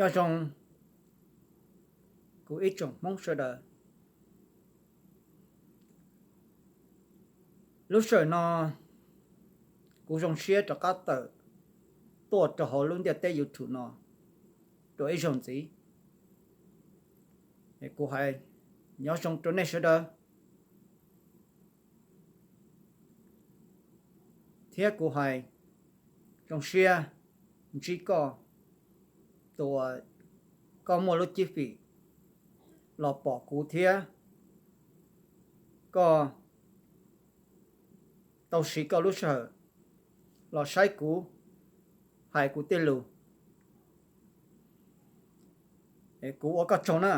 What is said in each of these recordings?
Nyob zoo kuv ib tsoom Hmoob sawv daws. Lub sij hawm no kuv zoo siab rov qab tawm tuaj rau hauv lub ntiaj teb YouTube no dua ib zaug ntxiv. Kuv hais nyob zoo rau nej sawv daws, thiab kuv hais zoo siab ntsib koj, tus uas koj muaj lub cib fim los pom kuv thiab koj tau siv koj lub sij hawm los saib kuv hais kuv tej lus. Kuv ua koj tsaug na.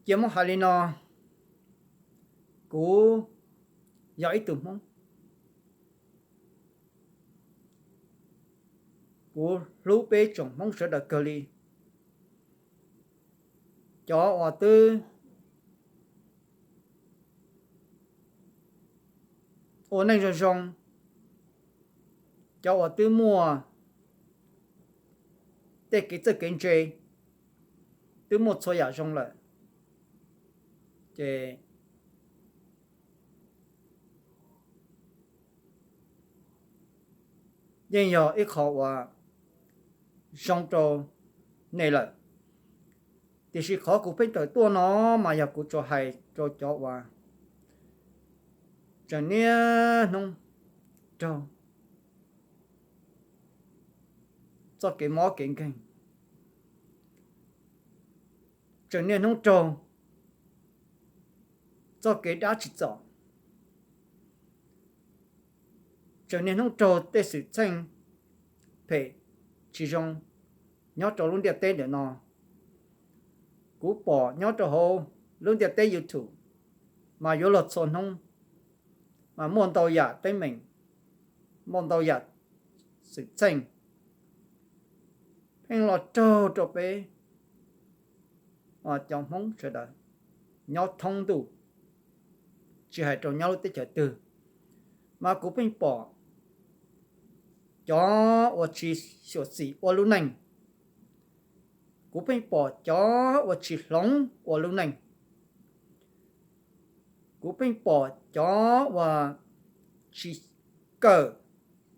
Cia muab hais li no, kuv yog ib tug Hmoob, kuv hlub peb tsoom Hmoob sawv daws kawg li. Cov uas twb ua neej zoo zoo, cov uas twb muaj tej kev txawj kev ntse, twb muaj txhua yam zoo lawm, ces yeej yog ib qho uas zoo rau nej lawm. Tiam sis qhov kuv pheej tawm tuaj no mas yog kuv tsuas hais rau cov uas tseem niaj hnub raug txoj kev mob kev nkeeg, tseem niaj hnub raug txoj kev dab tsi txom, tseem niaj hnub raug tej xwm txheej phem tsis zoo nyob rau lub ntiaj teb ntawm no. Kuv pom nyob rau hauv lub ntiaj teb YouTube mas yuav luag txhua hnub mas muaj ntau yam teeb meem, muaj ntau yam xwm txheej pheej los raug rau peb cov Hmoob sawv daws nyob thoob ntuj, tsis hais rau nyob lub teb chaws twg, mas kuv pheej pom cov uas tsis xyuam xim ua lub neej, kuv pheej pom cov uas tsis hloov ua lub neej, kuv pheej pom cov uas tsis kawm,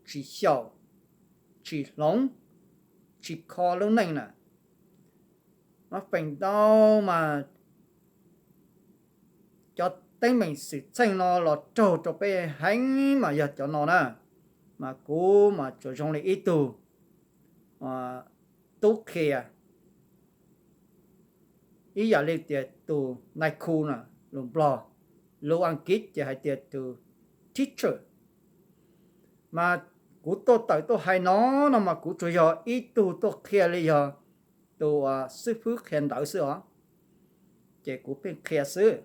tsis xyaum, tsis hloov, tsis kho lub neej na. Mas feem ntau mas cov teeb meem xwm txheej no los raug rau peb heev mas yog cov no na. Mas kuv mas tsuas zoo li ib tug tub qhia, ib yam li tias tus nai khu na, lus Nplog, lus Askiv ces hais tias tus teacher. Mas kuv tuaj tawm tuaj hais no, no mas kuv tsuas yog ib tug tuaj qhia li yog tus xib fwb qhia ntawv xwb os, ces kuv pheej qhia xwb.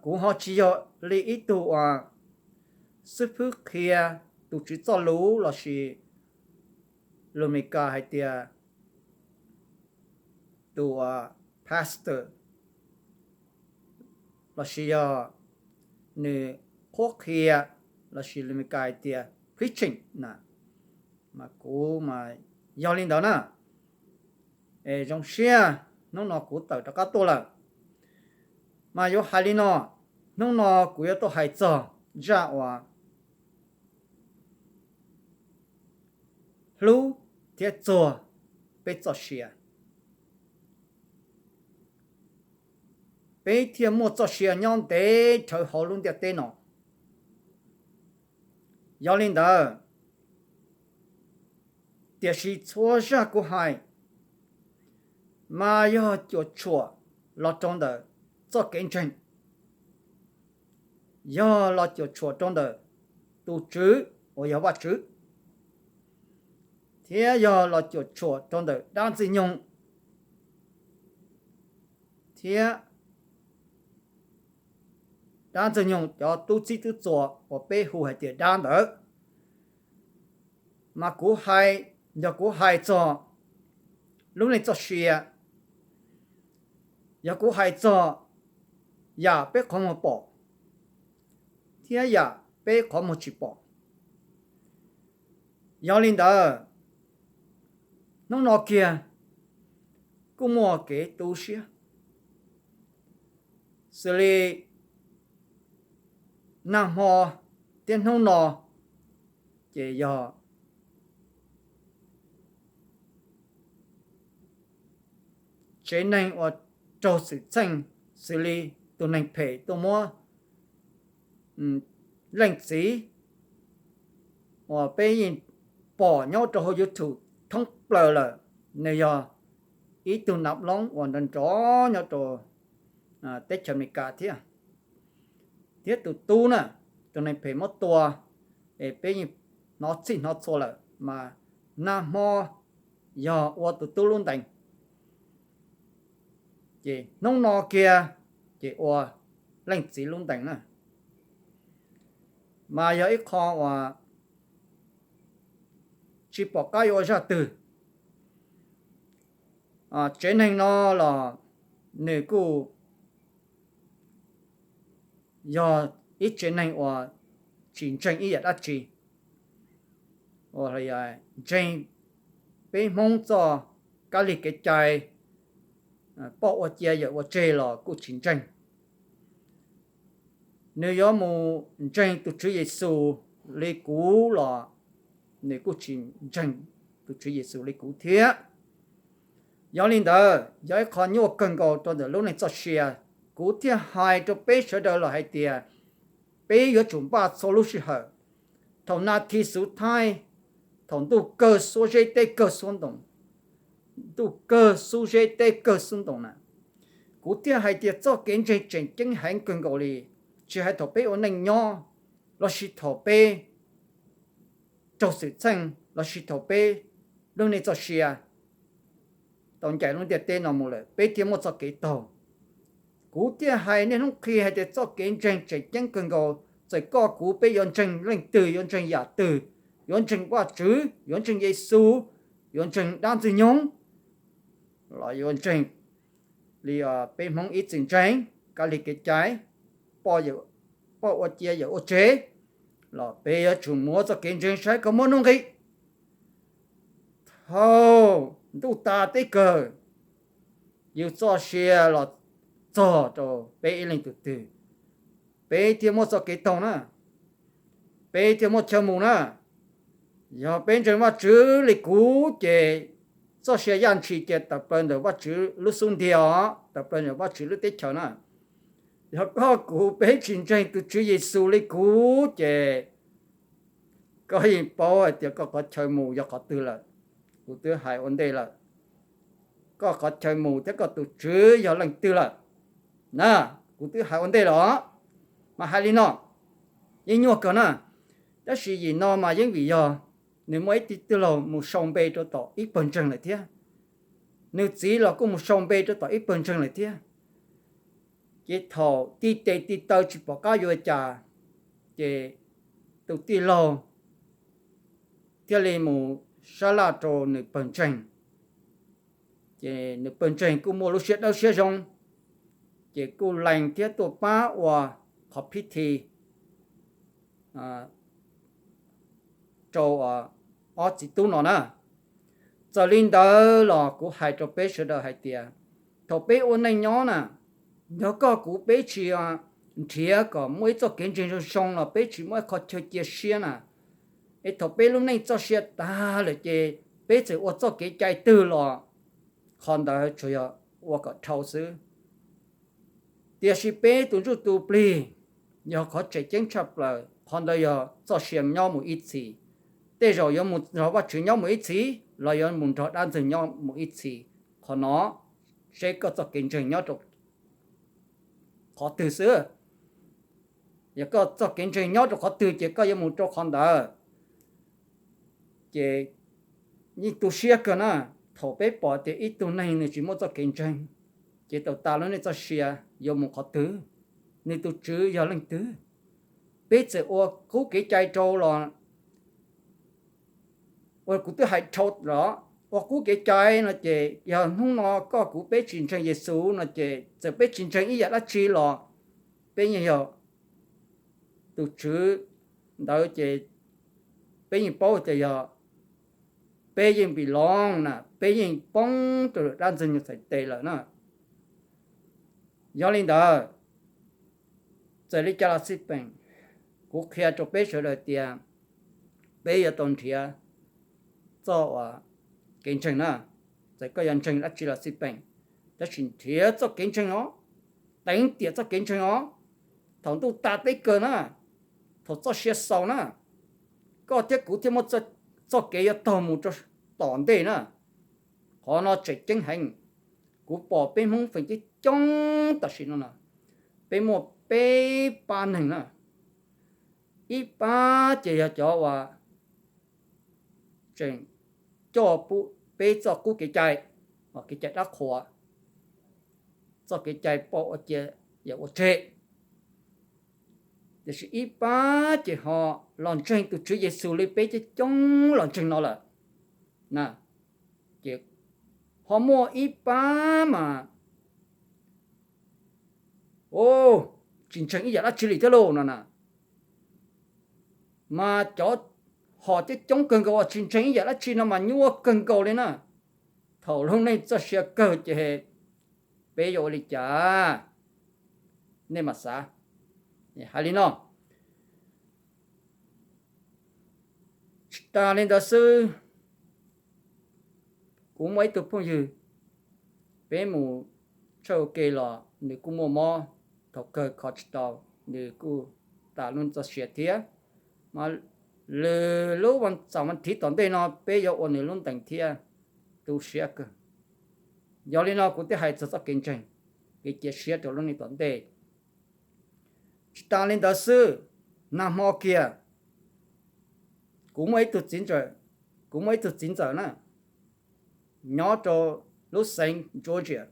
Kuv ho tsis yog li ib tug uas xib fwb qhia, tus tswv txoj lus lossis lus Meskas hais tias tus pastor, lossis yog nws qhuab qhia, lossis lus Meskas hais tias preaching na. Mas kuv mas yog li ntawd na. Es zoo siab hnub no kuv tawm rov qab tuaj lawm. Mas yuav hais li no, hnub no kuv yuav tuaj hais txog zaj uas hlub thiab txuag peb txoj sia, peb thiaj muaj txoj sia nyob ntev dhawv hauv lub ntiaj teb no. Yog li ntawd, tiam sis txhua zaj kuv hais mas yog cuam tshuam los rau ntawm txoj kev ntseeg, yog los cuam tshuam rau ntawm tus Tswv uas yog Vajtswv, thiab yog los cuam tshuam rau ntawm dab Ntxwg Nyoog thiab dab Ntxwg Nyoog cov tub txib tub txuas uas peb hu hais tias dab ntawd. Mas kuv hais, yog kuv hais txog lub neej txoj sia, yog kuv hais txog yam peb qhov muag pom thiab yam peb qhov muag tsis pom. Yog li ntawd, Hnub no kiag kuj muaj kev tu siab, xws li nag hmo thiab hnub no ces yog tsev neeg uas raug xwm txheej, xws li tus neeg phem tuaj muab leej txiv uas peb yeej pom nyob rau hauv YouTube thoob plaws lawm, nws yog ib tug nav loob uas nrov nrov nyob rau teb chaws Amelikas thiab, thiab tus tub na, tus neeg phem muab tua, es peb yeej hnov txhij hnov txhua lawm mas nag hmo yog ua tus tub lub ntees, ces hnub no kiag ces ua leej txiv lub ntees na. Mas yog ib qho uas tsis pom qab yuav ua zaj twg. Tsev neeg no los nws kuj yog ib tsev neeg uas tsis ntseeg ib yam dab tsi, uas ntseeg peb Hmoob txoj kab lig kev cai, poj ua cia yawm ua tseg los kuj tsis ntseeg. Nws yuav mus ntseeg tus Tswv Yexus li kuv los nws kuj tsis ntseeg tus Tswv Yexus li kuv thiab. Yog li ntawd yog ib qho nyuaj kawg nkaus rau ntawm lub neej txoj sia. Kuv thiaj hais rau peb sawv daws los hais tias peb yuav tsum npaj txhua lub sij hawm. Thaum nas this xuv thaib, thaum ntuj kawg xuab zeb teb kawg xuab ntoo, ntuj kawg xub zeb teb kawg xub ntoo na, kuv thiaj hais tias txoj kev ntseeg tseem ceeb heev kawg nkaus li. Tsis hais thaum peb ua neej nyob, lossis thaum peb raug xwm txheej, lossis thaum peb lub neej txoj sia tau ncaim lub ntiaj teb no mus lawm, peb thiaj muaj txoj kev taug. Kuv thiaj hais niaj hnub qhi hais tias txoj kev ntseeg tseem ceeb kawg nkaus. Txawm koj kuv peb yuav ntseeg leej twg, yuav ntseeg yam twg, yuav ntseeg Vajtswv, yuav ntseeg Yexus, yuav ntseeg dab ntxwg nyoog, los yuav ntseeg li peb Hmoob ib txwm ntseeg kab lig kev cai, poj ua cia yawm ua tseg, los peb yuav tsum muab txoj kev ntseeg saib kom muaj nuj nqis. Thaum ntuj tas teb kawg, yus txoj sia los txog rau peb ib leej tus twg, peb thiaj muaj txoj kev taug na, peb thiaj muaj chaw mus na. Yog peb ntseeg Vajtswv li kuv ces txoj sia yaj ntshis ces tawm plaws ntawm Vajtswv lub xub ntiag os, tawm plaws ntawm Vajtswv lub teb chaws na. Yog koj kuv peb tsis ntseeg tus Tswv Yexus li kuv ces koj yeej paub hais tias koj qhov chaw mus yog qhov twg lawm. Kuv twb hais ua ntej lawm, koj qhov chaw mus thiab koj tus Tswv yog leej twg lawm na. Kuv twb hais ua ntej lawm os, mas hais li no yeej nyuaj kawg na. Tab sis yim no mas yeej vim yog nws muaj ib tug tij laug mus sau npe rau tom ib pawg ntseeg lawm thiab, nws txiv los kuj mus sau npe rau tom ib pawg ntseeg lawm thiab. Ces thaum tib tes tib taw tsis pom qab yuav cas, ces tus tij laug thiaj li mus sab laj rau nws pawg ntseeg. Ces nws pawg ntseeg kuj muaj lub siab dawb siab zoo, ces kuj lees thiab tuaj pab ua qhov phib thi rau ob txiv tub no na. Txawm li ntawd los kuv hais rau peb sawv daws hais tias thaum peb ua neej nyob na, yog koj kuv peb tsis nrhiav kom muaj ib txoj kev ntseeg zoo zoo los peb tsis muaj ib qho chaw cia siab na, es thaum peb lub neej txoj sia tag lawm ces peb txawm ua txoj kev cai twg los qhov ntawd tsuas yog ua kom dhau xwb. Tiam sis peb tus ntsuj tus plig yog qhov tseem ceeb tshaj plaws, qhov ntawd yog txoj sia nyob mus ib txhis. Tej zaum yuav mus nrog Vajtswv nyob mus ib txhis los yuav mus nrog dab ntxwg nyob mus ib txhis. Qhov no seb koj txoj kev ntseeg nyob rau qhov twg xwb. Yog koj txoj kev ntseeg nyob rau qhov twg ces koj yuav mus rau qhov ntawd. Ces yeej tu siab kawg na, thaum peb pom tias ib tug neeg nws tsis muaj txoj kev ntseeg, ces tau tas lub neej txoj sia yuav mus qhov twg, nws tus tswv yog leej twg. Peb txawm ua qub kev cai rau los, ua kuv twb hais dhau los, ua qub kev cai no ces yog hnub no koj kuv peb tsis ntseeg Yexus no ces txawm peb tsis ntseeg ib yam dab tsi los peb yeej yog tus tswv ntawd ces peb yeej paub tias yog peb yeej vim los na, peb yeej poob rau dab ntxwg nyoog txhais tes lawm na. Yog li ntawd, txawm li cas los xij peem, kuv qhia rau peb sawv daws tias peb yuav tau nrhiav txoj uas kev ntseeg na. Txawm koj yuav ntseeg dab tsi los xij peem, tab sis nrhiav txoj kev ntseeg os, teev tiam txoj kev ntseeg os. Thaum ntuj tas teb kawg na, thaum txoj sia xaus na, koj thiab kuv thiaj muaj txoj kev yuav taug mus rau tom ntej na. Qhov no tseem ceeb heev. Kuv pom peb Hmoob feem coob coob tam sim no no, peb muaj peb pab neeg na. Ib pab ces yog cov uas tseem coj peb txoj qub kev cai, kev cai dab qhuas, txoj kev cai pom ua cia yam ua tseg. Tiam sis ib pab ces ho los ntseeg tus Tswv Yexus li peb coob coob los ntseeg no lawm. Ces ho muaj ib pab mas, o, tsis ntseeg ib yam dab tsi li thiab lauj no na. Mas cov ho coob coob kawg nkaus uas tsis ntseeg ib yam dab tsi no mas nyuaj kawg nkaus li na. Thaum lub neej txoj sia kawg ces peb yuav ua li cas? Nej mam xav. Hais li no, tsis tas li ntawd xwb, kuv muaj ib tug phooj ywg, peb mus tshawj ua ke los nws kuj muaj mob, thaum kawg kho tsis tau, nws kuj tas lub txoj sia thiab. Mas lwm lub vas txaum vas thiv tom ntej no peb yuav ua nws lub ntees thiab, tu siab kawg. Yog li no kuv thiaj hais txog txoj kev ntseeg, kev cia siab rau lub neej tom ntej. Tsis tas li ntawd xwb, nag hmo kiag kuv muaj ib tug txiv ntxawm, kuv muaj ib tug txiv ntxawm na, nyob rau lub xeev Georgia,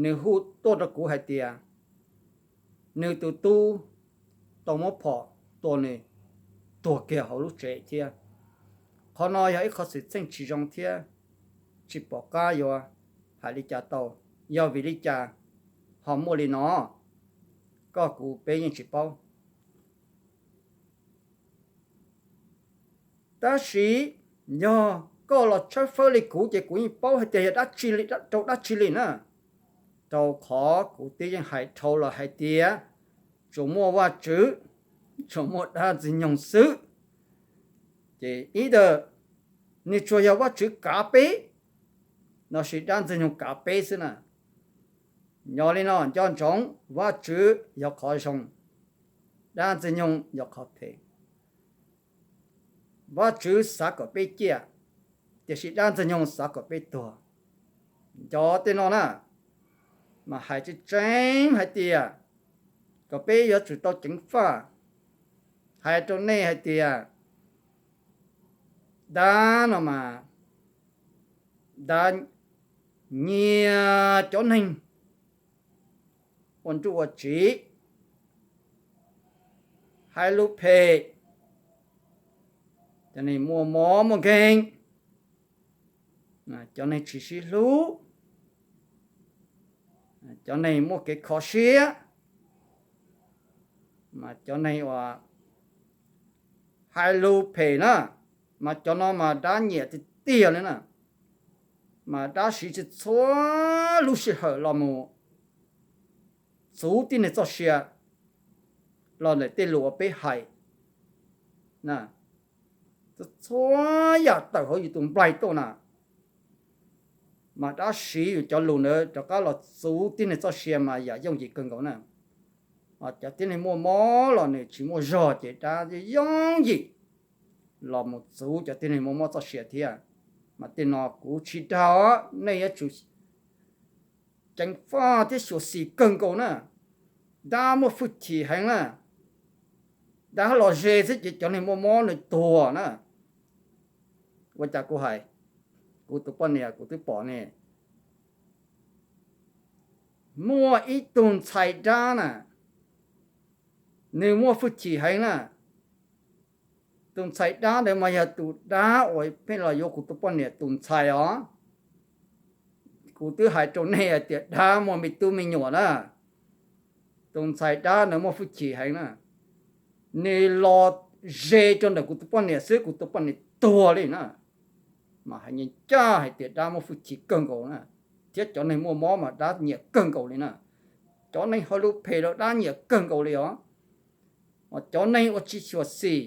nws hu tuaj rau kuv hais tias nws tus tub tau muab phom tua nws tuag kiag hauv lub tsev thiab. Qhov no yog ib qho xwm txheej tsis zoo thiab tsis pom qab yuav hais li cas tau. Yog vim li cas ho muaj li no, koj kuv peb yeej tsis paub. Tab sis yog koj los tshawb fawb li kuv ces kuv yeej paub hais tias yog dab tsi li, rau dab tsi li na. Rau qhov kuv twb yeej hais dhau los hais tias tsuas muaj Vajtswv, tsuas muaj dab ntxwg nyoog xwb. Ces ib tawm, nws tsuas yog Vajtswv kav peb, los sis dab ntxwg nyoog kav peb xwb na. Yog li no nco ntsoov, Vajtswv yog qhov zoo, dab ntxwg nyoog yog qhov phem. Vajtswv xav kom peb ciaj, tiam sis dab ntxwg nyoog xav kom peb tuag. Nco tej no na, mas hais tseeb tseeb hais tias kom peb yuav tsum tau ceev faj. Hais rau nej hais tias dab no mas, dab nyiag cov neeg ua nruj ua tsiv, hais lus phem, cov neeg muaj mob muaj nkeeg, cov neeg tsis sib hlub, cov neeg muaj kev kho siab, mas cov neeg uas hais lus phem na, mas cov no mas dab nyiam tiag tiag li na. Mas dab siv txhua txhua lub sij hawm los mus txuv tib neeg txoj sia los ntawm tej lus uas peb hais. Txhua txhua yam tawm hauv yus tus nplaig tuaj na, mas dab siv yus cov lus ntawd rov qab los txuv tib neeg txoj sia mas yam yooj yim kawg nkaus na. Cov tib neeg muaj mob los nws tsis muaj zog ces dab yooj yim los mus txuv cov tib neeg muaj mob txoj sia thiab. Mas tej no kuv tsis dag, nej yuav tsum ceev faj thiab xyuam xim kawg nkaus na. Dab muaj hwj chim heev na. Dab los ze xwb ces cov neeg muaj mob nws tuag na. Ua cas kuv hais, kuv tus poj niam kuv twb pom ne. Muaj ib tug ntxhais dab na, nws muaj hwj chim heev na. Tus ntxhais dab ntawd mas yog tus dab uas pheej los yuav kuv tus poj niam tus ntxhais os. Kuv twb hais rau nej hais tias dab muaj me tub me nyuam na. Tus ntxhais dab ntawd muaj hwj chim heev na. Nws los ze rau ntawm kuv tus poj niam xwb kuv tus poj niam tuag li na. Mas hais ncaj ncaj hais tias dab muaj hwj chim kawg nkaus na, thiab cov neeg muaj mob mas dab nyiam kawg nkaus li na. Cov neeg hais lus phem los dab nyiam kawg nkaus li os. Mas cov neeg uas tsis xyuam xim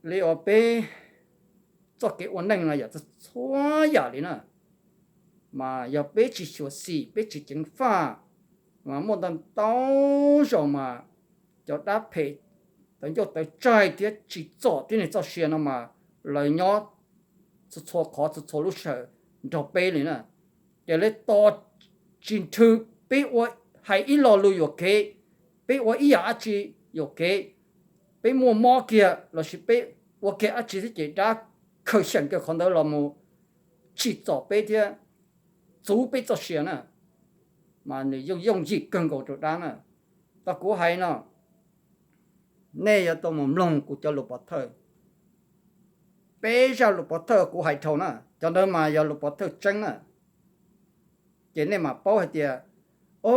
li uas peb txoj kev ua neej no yog txhua yam li na, mas yog peb tsis xyuam xim, peb tsis ceev faj, mas muaj ntau ntau zaus mas cov dab phem tawv ncauj tawv tsaig thiab tsim txom tib neeg txoj sia no mas lawv nyob txhua txhua qhov txhua txhua lub sij hawm nrog peb li na. Ces lawv tos tsis nrhw peb ua, hais ib lo lus yuam kev, peb ua ib yam dab tsi yuam kev, peb muaj mob kiag lossis peb ua kiag dab tsi thiab ces dab khaws xyeem kiag qhov ntawd los mus tsim txom peb thiab txuv peb txoj sia na. Mas nws yooj yooj yim kawg nkaus rau dab na. Tau kuv hais no, nej yuav tau mus mloog kuv cov lus pov thawj. Peb zaj lus pov thawj kuv hais dhau na, cov ntawd mas yog lus pov thawj tseeb na. Ces nej mam paub hais tias, o,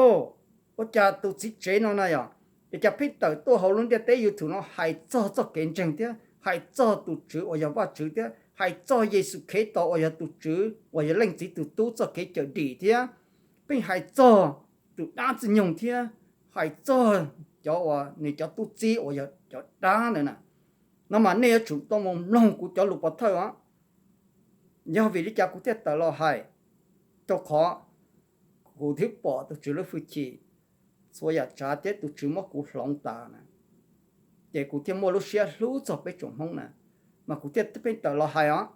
ua cas tus txiv tsev no na yog, es cas pheej tawm tuaj hauv lub ntiaj teb YouTube no hais txog txoj kev ntseeg thiab hais txog tus Tswv uas yog Vajtswv thiab hais txog Yexus Khetos uas yog tus Tswv uas yog Leej Txiv tus Tub txoj kev cawm dim thiab pheej hais txog tus dab ntxwg nyoog thiab hais txog cov uas nws cov tub txib uas yog cov dab ntawd na. No mas nej yuav tsum tau mus mloog kuv cov lus pov thawj os. Yog vim li cas kuv thiaj tawm los hais? Rau qhov kuv twb pom tus Tswv lub hwj chim txhua yam tsav thiab tus Tswv muab kuv hloov tas na, ces kuv thiaj muaj lub siab hlub txog peb tsoom Hmoob na, mas kuv thiaj pheej tawm los hais os.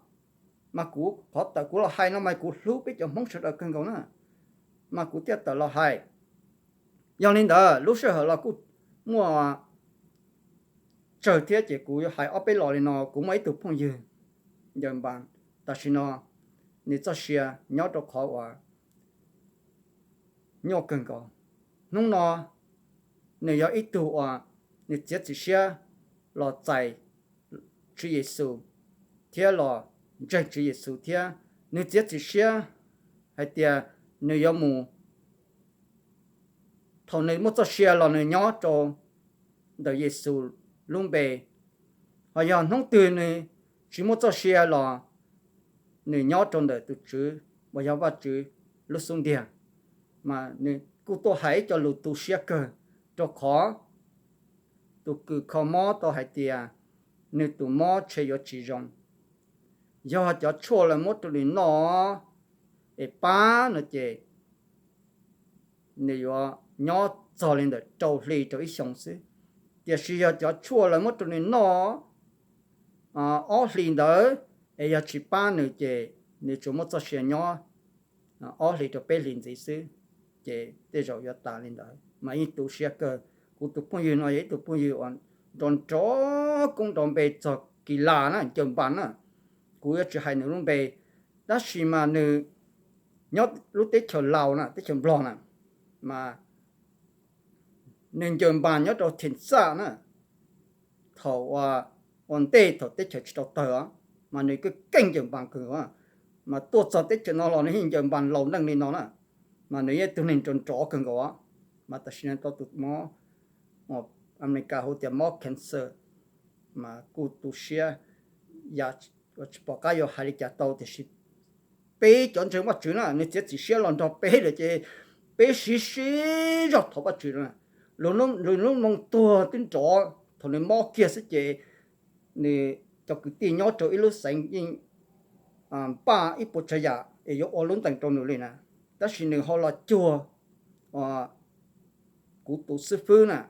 Mas kuv qhov tawm kuv los hais no mas kuv hlub peb cov Hmoob sawv daws kawg nkaus na, mas kuv thiaj tawm los hais. Yog li ntawd lub sij hawm los kuj muaj tsawg thiab ces kuv yuav hais ob peb lo li no. Kuv muaj ib tug phooj ywg ncaws npas, tam sim no nws txoj sia nyob rau qhov uas nyuaj kawg nkaus. Hnub no nws yog ib tug uas nws txiav txim siab los txais Tswv Yexus thiab los ntseeg Tswv Yexus thiab nws txiav txim siab hais tias nws yuav mus, thaum nws muaj txoj sia los nws nyob rau ntawm Yexus lub npe. Ho yog hnub twg nws tsis muaj txoj sia los nws nyob rau ntawm tus Tswv uas yog Vajtswv lub xub ntiag. Mas nws kuj tuaj hais ib co lus tu siab kawg, rau qhov tus kws kho mob tau hais tias nws tus mob tshe yuav tsis zoo. Yog cov tshuaj lawv muab rau nws noj es pab no ces nws yuav nyob txog li ntawm rau hli rau ib xyoo xwb. Tiam sis yog cov tshuaj lawv muab rau nws noj ob hlis ntawd es yog tsis pab nws ces nws tsuas muaj txoj sia nyob ob hlis rau peb hlis ntxiv xwb, ces tej zaum yuav tas li ntawd. Mas yeej tu siab kawg. Kuv tus phooj ywg no yog ib tug phooj ywg uas nrov nrov koob nrov npe txog kis las na, ncaws npas na. Kuv yuav tsis hais nws lub npe, tab sis mas nws nyob lub teb chaws Laus na, teb chaws Nplog na, mas nws ncaws npas nyob rau Theem Xaj na. Thaum ua ntej thaum teb chaws tsis tau tawg os, mas nws kuj keej ncaws npas kawg, mas tuaj txog teb chaws no los nws yeej ncaws npas laus neej li no na. Mas nws yog ib tug neeg nrov nrov kawg nkaus, mas tam sim no tau tus mob Amelikas hu tias mob cancer, mas kuj tu siab, yam tsis pom qab yuav hais li cas tau, tiam sis peb cov ntseeg Vajtswv na, nws txiav txim siab los nrog peb lawm ces peb siv sib zog thov Vajtswv no. Nws lub moo tuag twb nrov thaum nws mob kiag xwb ces nws cov kwv tij nyob rau ib lub xeev yeej npaj ib puas tsav yam es yuav ua lub ntees rau nws li na, tab sis nws ho los cuag kuv tus xib fwb na.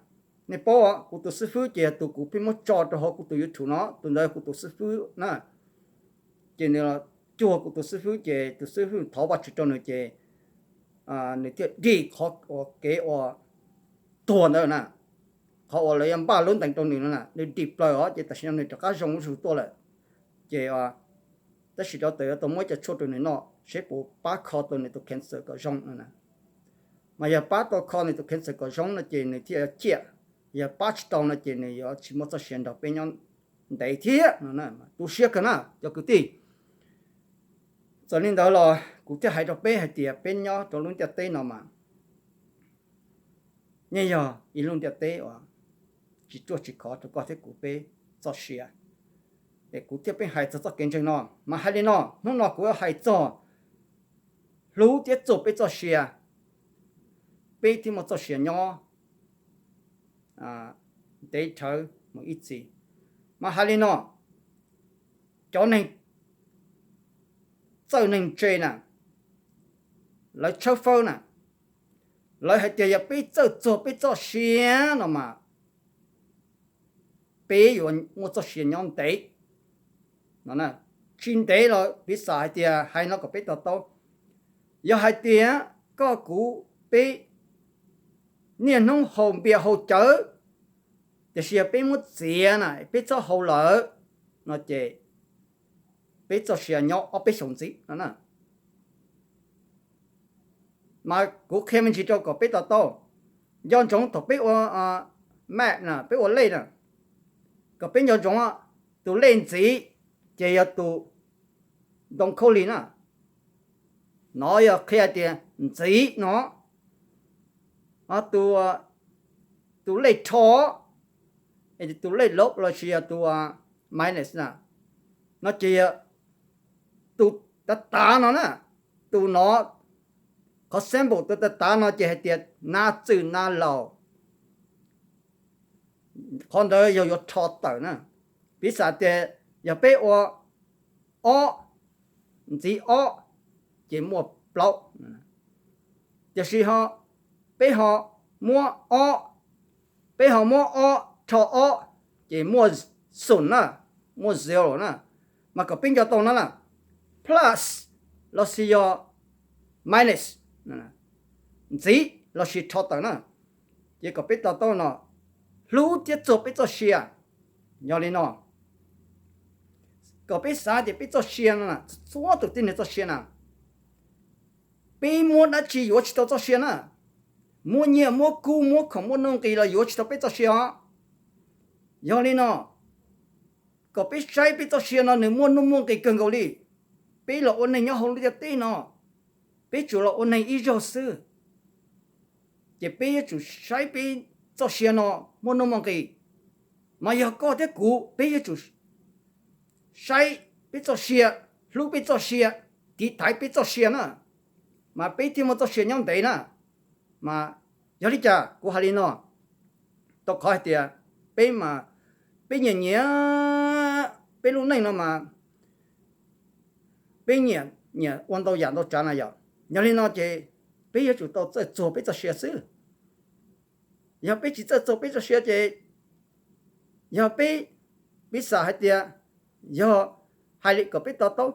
Nej paub, kuv tus xib fwb ces yog tus kuv pheej muab tso rau hauv kuv tus YouTube no, tus ntawd kuv tus xib fwb na. Ces nws los cuag kuv tus xib fwb ces tus xib fwb thov Vajtswv rau nws ces nws thiaj dim qhov uas kev uas tuag ntawd na, qhov uas lawv yuav npaj lub ntees rau nws no na, nws dim plaws os, ces tam sim no nws rov qab zoo zuj zus tuaj lawm. Ces tab sis rov tawm yuav tau muab cov tshuaj rau nws noj seb puas pab kho tau nws tus cancer kom zoo no na. Mas yog pab tau kho nws tus cancer kom zoo no ces nws thiaj yuav ciaj, yog pab tsis tau no ces nws yuav tsis muaj txoj sia nrog peb nyob ntev thiab no. Tu siab kawg na cov kwv tij. Txawm li ntawd los kuv thiaj hais rau peb hais tias peb nyob rau lub ntiaj teb no mas yeej yog ib lub ntiaj teb uas tsis ruaj tsis khov rau koj thiab kuv peb txoj sia. Es kuv thiaj pheej hais txog txoj kev ntseeg no. Mas hais li no, hnub no kuv yuav hais txog hlub thiab txuag peb txoj sia, peb thiaj muaj txoj sia nyob ntev dhawv mus ib txhis. Mas hais li no, cov neeg txawj neeg ntse na, lawv tshawb fawb na, lawv hais tias yog peb txawj txuag peb txoj sia no mas peb yuav muaj txoj sia nyob ntev no. Tsis ntev los piv xam hais tias hais no kom peb to taub, yog hais tias koj kuv peb niaj hnub haus npias haus cawv, tiam sis yog peb muab txiav na, peb txhob haus lawm no ces peb txoj sia nyob ob peb xyoos ntxiv no. Mas kuv qhia me ntsis rau kom peb to taub, nco ntsoov thaum peb ua maths na, peb ua lej na, kom peb nco ntsoov tus lej ntxiv ces yog tus ntoo khaub lig na. No yog qhia tias ntxiv no, tus lej rho, tus lej lab lossis yog tus minus na, no ces yog tus tav tav no na. Tus no, qhov symbol tus tav tav no ces hais tias na txwj na laus. Qhov ntawd yog yuav rho tawm na. Piv xam tias yog peb ua ob ntxiv ob ces muaj plaub, tiam sis ho peb ho muab ob, peb ho muab ob rho ob ces muaj xoom na, muaj zero na. Mas kom peb nco tau no na, plus lossis yog minus, ntxiv lossis rho tawm na. Ces kom peb to taub no, hlub thiab txuag peb txoj sia. Yog li no, kom peb xav tias peb txoj sia no, txhua tus tib neeg txoj sia na, peb muab dab tsi yuav tsis tau txoj sia na. Muab nyiaj muab kub muab khoom muab nuj nqis los yuav tsis tau peb txoj sia os. Yog li no, kom peb saib peb txoj sia no nws muaj nuj muaj nqis kawg nkaus li. Peb los ua neeg nyob hauv lub ntiaj teb no, peb tsuas los ua neeg ib zaug xwb, ces peb yuav tsum saib peb txoj sia no muaj nuj muaj nqis. Mas yog koj thiab kuv, peb yuav tsum saib peb txoj sia, hlub peb txoj sia, tiv thaiv peb txoj sia na, mas peb thiaj muaj txoj sia nyob ntev na. Mas yog li cas kuv hais li no? Rau qhov hais tias peb mas, peb nyiam nyiam peb lub neej no mas, peb nyiam nyiam ua ntau yam ntau tsav na yom. Yog li no ces peb yuav tsum tau txawj txuag peb txoj sia xwb. Yog peb tsis txawj txuag peb txoj sia ces, yog peb, piv xam hais tias, yog hais li kom peb to taub,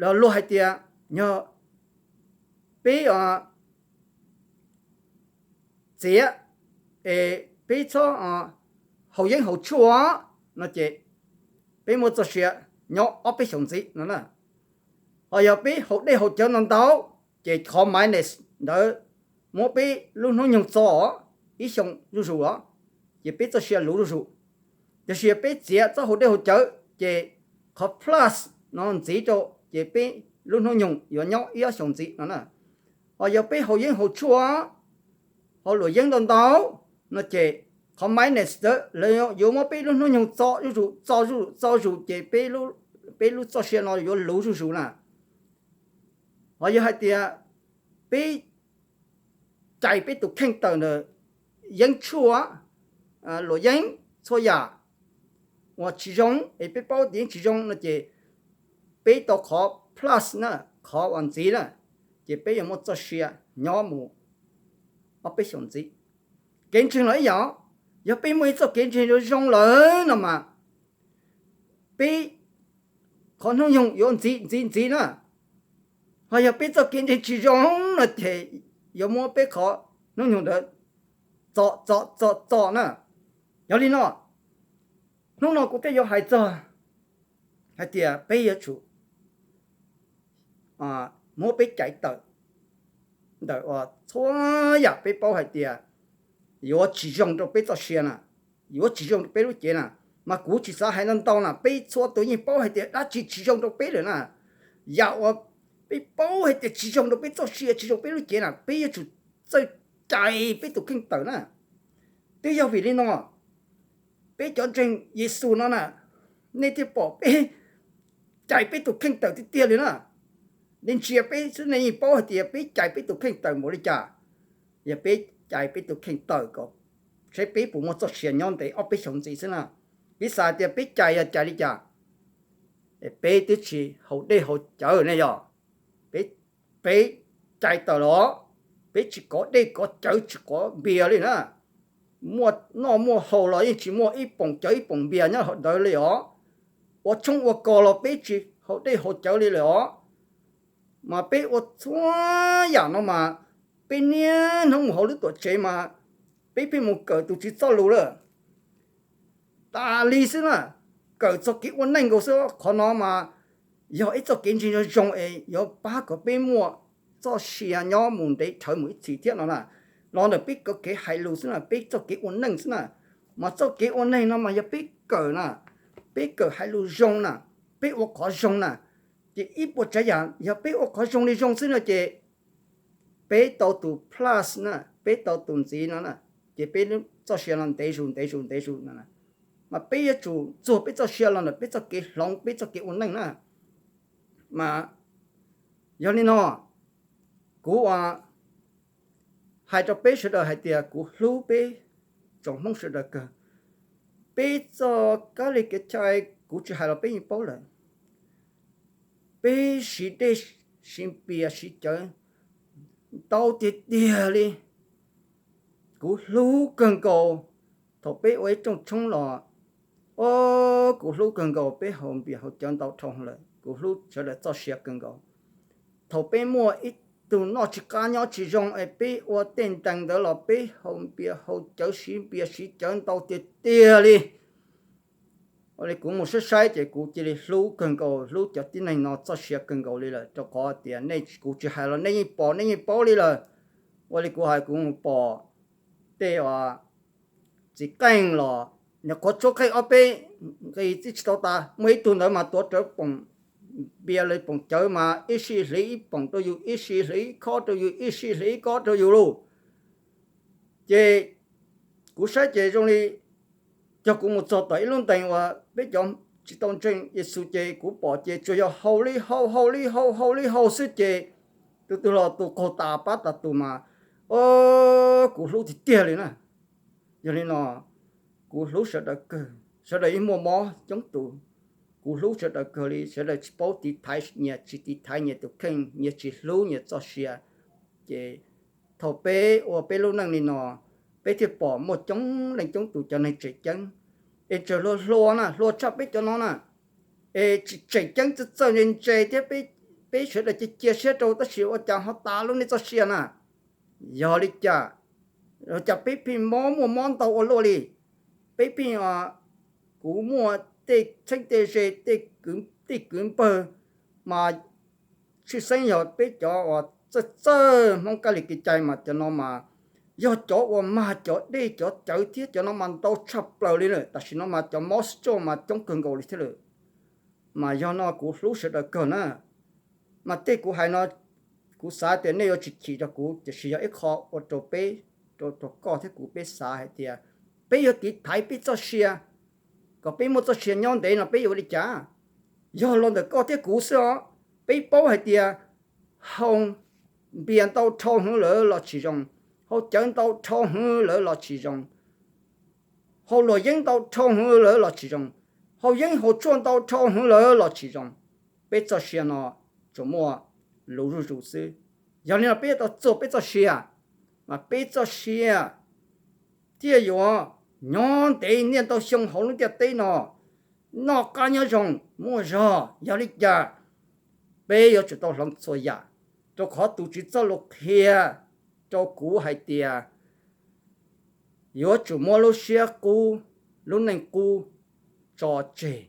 luag hais tias yog peb txiav es peb txhob haus yeeb haus tshuaj no ces peb muaj txoj sia nyob ob peb xyoos ntxiv no na. Ho yog peb haus dej haus cawv ntau ntau ces qhov minus ntawd muab peb lub hnub nyoog txo ib xyoo zuj zus os, ces peb txoj sia luv zuj zus. Tiam sis yog peb txiav txhob haus dej haus cawv ces qhov plus no ntxiv rau ces peb lub hnub nyoog yuav nyob ib ob xyoos ntxiv no na. Ho yog peb haus yeeb haus tshuaj, haus luam yeeb ntau ntau no ces qhov minus ntawd lawv yuav muab peb lub hnub nyoog txo zuj zus txo zuj zus txo zuj zus ces peb lub txoj sia no yuav luv zuj zus na. Ho yog hais tias peb cais peb tus kheej tawm ntawm yeeb tshuaj, luam yeeb txhua yam uas tsis zoo es peb paub tias yeej tsis zoo no ces peb tau qhov plus na, qhov uas ntxiv na, ces peb yuav muaj txoj sia nyob mus ob peb xyoos ntxiv. Kev ntseeg los ib yam, yog peb muaj ib txoj kev ntseeg zoo lawm no mas peb qhov hnub nyoog yuav ntxiv ntxiv ntxiv na. Ho yog peb txoj kev ntseeg tsis zoo no ces yuav muab peb qhov hnub nyoog ntawd txo txo txo txo na. Yog li no, hnub no kuv thiaj yuav hais txog hais tias peb yuav tsum muab peb cais tawm ntawm uas txhua yam peb paub hais tias yuav tsis zoo rau peb txoj sia na, yuav tsis zoo rau peb lub cev na. Mas kuv tsis xav hais ntau ntau na, peb txhua tus yeej paub hais tias dab tsi tsis zoo rau peb lawm na. Yam uas peb paub hais tias tsis zoo rau peb txoj sia tsis zoo peb lub cev na, peb yuav tsum txawj cais peb tus kheej tawm na. Twb yog vim li no, peb cov ntseeg Yexus no na, nej thiaj pom peb cais peb tus kheej tawm tiag tiag li na. Nej ntsia peb xwb nej yeej paub hais tias peb cais peb tus kheej tawm npaum li cas. Yog peb cais peb tus kheej tawm kom saib peb puas muaj txoj sia nyob ntev ob peb xyoos ntxiv xwb na. Piv xam tias peb cais yog cais li cas? Peb twb tsis haus dej haus cawv ne yog, peb cais tawm los, peb tsis kov dej kov cawv tsis kov npias li na. Muaj noj muaj haus los yeej tsis muaj ib poom cawv ib poom npias nyob hauv ntawd li os. Ua tshoob ua kos los peb tsis haus dej haus cawv li lawm os. Mas peb ua txhua yam no mas peb niaj hnub mus hauv lub tuam tsev mas peb pheej mus kawm tus tsis txoj lus lawm tas li xwb na. Kawm txoj kev ua neej nkaus xwb. Qhov no mas yog ib txoj kev ntseeg zoo zoo es yuav pab kom peb muaj txoj sia nyob mus ntev dhawv mus ib txhis thiab no na. Los ntawm peb kev hais lus xwb na, peb txoj kev ua neej xwb na. Mas txoj kev ua neej no mas yog peb kawm na, peb kawm hais lus zoo na, peb ua qhov zoo na, ces ib puas tsav yam yog peb ua qhov zoo li zoo xwb no ces peb tau tus plus na, peb tau tus ntxiv no na, ces peb txoj sia no ntev zus ntev zus ntev zus no. Mas peb yuav tsum txuag peb txoj sia los ntawm peb txoj kev hloov peb txoj kev ua neej na. Mas yog li no, kuv hais rau peb sawv daws hais tias kuv hlub peb tsoom Hmoob sawv daws kawg. Peb txoj kab li kev cai kuv tsis hais los peb yeej paub lawm. Peb siv dej siv npias siv cawv ntau tiag tiag li. Kuv hlub kawg nkaus thaum peb ua ib rooj tshoob los, o, kuv hlub kawg nkaus peb haus npias haus cawv ntau dhau lawm, kuv hlub sawv daws txoj sia kawg nkaus. Thaum peb muaj ib tug noj tsis qab nyob tsis zoo es peb ua tej ntees ntawd los peb haus npias haus cawv siv npias siv cawv ntau tiag tiag li. Ua li kuv mus saib saib ces kuv cia li hlub kawg nkaus hlub cov tib neeg no txoj sia kawg nkaus li lawm, rau qhov tias nej, kuv tsis hais los nej yeej pom nej yeej paub li lawm. Ua li kuv hais kuv mus pom tej txiv qeej los, nyuam qhuav tshuab qeej ob peb nqis txij tsis tau tas, muaj ib tug ntawd mas tuav rawv poom npias li poom cawv mas ib sij hliv ib poom rau yus, ib sij hliv ib khob rau yus, ib sij hliv ib khob rau yus lauj. Ces kuv saib ces zoo li, yog kuv mus txog tom ib lub ntees uas peb cov tsis tau ntseeg Yexus ces kuv pom ces tsuas yog haus li haus, haus li haus, haus li haus xwb ces tus twg los tus qaug tas pab tas tus mas, o, kuv hlub tiag tiag li na. Yog li no, kuv hlub sawv daws kawg, sawv daws yeej muaj mob coob tus. Kuv hlub sawv daws kawg li, sawv daws tsis paub tiv thaiv nyias, tsis tiv thaiv nyias tus kheej, nyias tsis hlub nyias txoj sia. Ces thaum peb ua peb lub neej li no, peb thiaj pom muaj coob leej coob tus cov neeg tseem ceeb, es tseem hluas hluas na, hluas tshaj peb cov no na, es tseem ceeb txawj txawj ntse ntse thiab, peb sawv daws cia cia siab rau tab sis ua cas ho tas lub neej txoj sia na? Yog li cas, cas peb pheej mob muaj mob ntau ua luaj li? Peb pheej, kuv muaj tej txheeb tej ze, tej kwv npawg, mas tshwj xeeb yog peb cov uas txawj txawj Hmoob kab li kev cai mas cov no mas yog cov uas mag cov dej cov cawv thiab, cov no mas ntau tshaj plaws li lawm. Tam sim no mas cov mob stroke mas coob kawg nkaus li thiab lawm. Mas yog no kuv hlub sawv daws kawg na. Mas tej kuv hais no, kuv xav tias nej yuav tsis chim rau kuv, tiam sis yog ib qho ua rau peb, rau koj thiab kuv peb xav hais tias peb yuav tiv thaiv peb txoj sia kom peb muaj txoj sia nyob ntev no peb yuav ua li cas? Yog los ntawm koj thiab kuv xwb os. Peb paub hais tias haus npias ntau dhau hwv lawm los tsis zoo, haus cawv ntau dhau hwv lawm los tsis zoo, haus luam yeeb ntau dhau hwv lawm los tsis zoo, haus yeeb haus tshuaj ntau dhau hwv lawm los tsis zoo. Peb txoj sia no tsuas muaj luv zuj zus xwb. Yog li no peb yuav tau txuag peb txoj sia, mas peb txoj sia thiaj yuav nyob ntev niaj ntau xyoo hauv lub ntiaj teb no, noj qab nyob zoo muaj zog. Yog li cas peb yuav tsum tau hloov txhua yam, rau qhov tus Tswv txoj lus qhia rau kuv hais tias yuav tsum muab lub siab qub, lub neej qub tso tseg.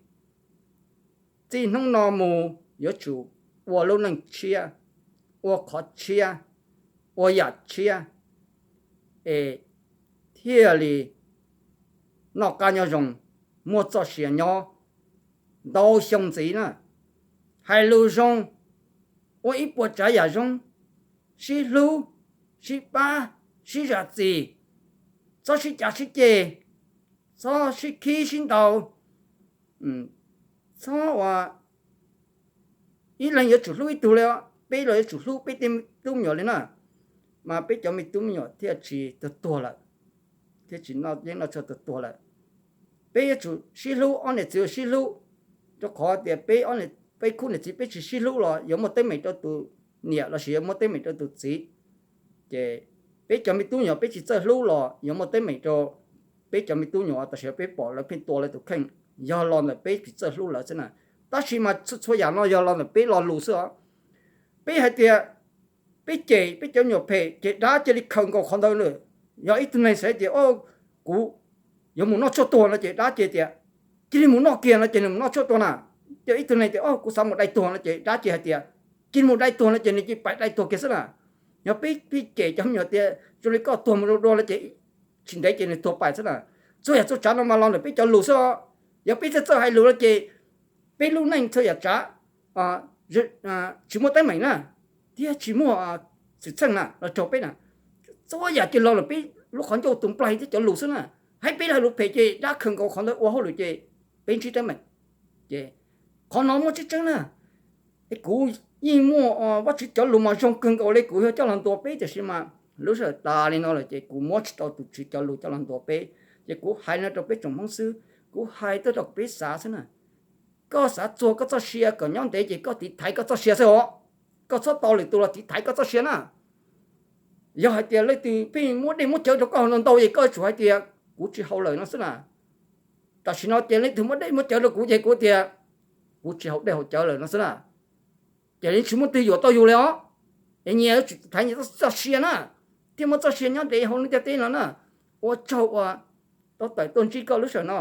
Txij hnub no mus yuav tsum ua lub neej tshiab, ua qhov tshiab, ua yam tshiab, es thiaj li noj qab nyob zoo, muaj txoj sia nyob ntau xyoo ntxiv na. Hais lus zoo, ua ib puas tsav yam zoo, sib hlub, sib pab, sib zam txim, txhob sib cav sib ceg, txhob sib khib sib ntaus. txhob ua ib leeg yuav tsum hlub ib tug li, peb los yuav tsum hlub peb tej tub me nyuam li na, mas peb cov me tub me nyuam thiaj tsis tuag tuag lawm, thiaj tsis noj yeeb noj tshuaj tuag tuag lawm. Peb yuav tsum sib hlub, ob niam txiv sib hlub, rau qhov tias peb khub niam txiv peb tsis sib hlub los yuav muaj teeb meem rau tus niam lossis yuav muaj teeb meem rau tus txiv. Ces peb cov me tub nyuam peb tsis txawj hlub los yuav muaj teeb meem rau peb cov me tub nyuam, tam sim no peb pom lawv pheej tua lawv tus kheej, yog los ntawm peb tsis txawj hlub lawv xwb na. Tab sis mas txhua yam no yog los ntawm peb lo lus xwb os. Peb hais tias peb cem peb cov me nyuam phem ces dab cia li khaws nkaus qhov ntawd lawm. Yog ib tug neeg xav tias, o, kuv yuav mus noj tshuaj tuag no ces dab cia tias, cia li mus noj kiag no ces nws mus noj tshuaj tuag na. Yog ib tug neeg tias, o, kuv xav mus dai tuag no ces dab cia hais tias, cia li mus dai tuag no ces nws cia li pais dai tuag kiag xwb na. Yog peb pheej cem cov me nyuam tias zoo li koj tuag mus dua dua no ces tsis ntev ces nws tuag pais xwb na. Txhua yam txhua tsav no mas los ntawm peb cov lus xwb os. Yog peb txawj txawj hais lus no ces peb lub neej txhua yam tsav tsis muaj teeb meem na, thiab tsis muaj xwm txheej na los raug peb na. Txhua yam ces los ntawm peb lub qhov ncauj tus nplaig thiab cov lus xwb na. Hais peb hais lus phem ces dab khaws nkaus qhov ntawd ua hauj lwm ces peb ntsib teeb meem. Ces qhov no muaj tseeb tseeb na. Es kuv yeej muaj Vajtswv cov lus mas zoo kawg nkaus li kuv yuav coj los ntuas peb, tiam sis mas lub sij hawm tas li no lawm ces kuv muab tsis tau tus Tswv cov lus coj los ntuas peb. Ces kuv hais no rau peb tsoom Hmoob xwb, kuv hais tuaj rau peb xav xwb na. Koj xav txuag koj txoj sia kom nyob ntev ces koj tiv thaiv koj txoj sia xwb os. Koj txhob tau lwm tus los tiv thaiv koj txoj sia na. Yog hais tias leej twg pheej muab dej muab cawv rau koj ntau ntau ces koj tsum hais tias kuv tsis haus lawm no xwb na. Tam sim no ces leej twg muab dej muab cawv rau kuv ces kuv tias kuv tsis haus dej haus cawv lawm no xwb na. Ces yeej tsis muaj twg yuam tau yus li os. Es nyias yuav tsum thaiv nyias txoj sia na, thiaj muaj txoj sia nyob ntev hauv lub ntiaj teb no na. Ua tsaug uas tau tawm tuaj ntsib koj lub sij hawm no.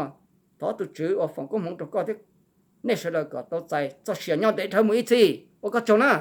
Thov tus Tswv uas foom koob hmoov rau koj thiab nej sawv daws kom tau txais txoj sia nyob ntev dhawv mus ib txhis. Ua koj tsaug na.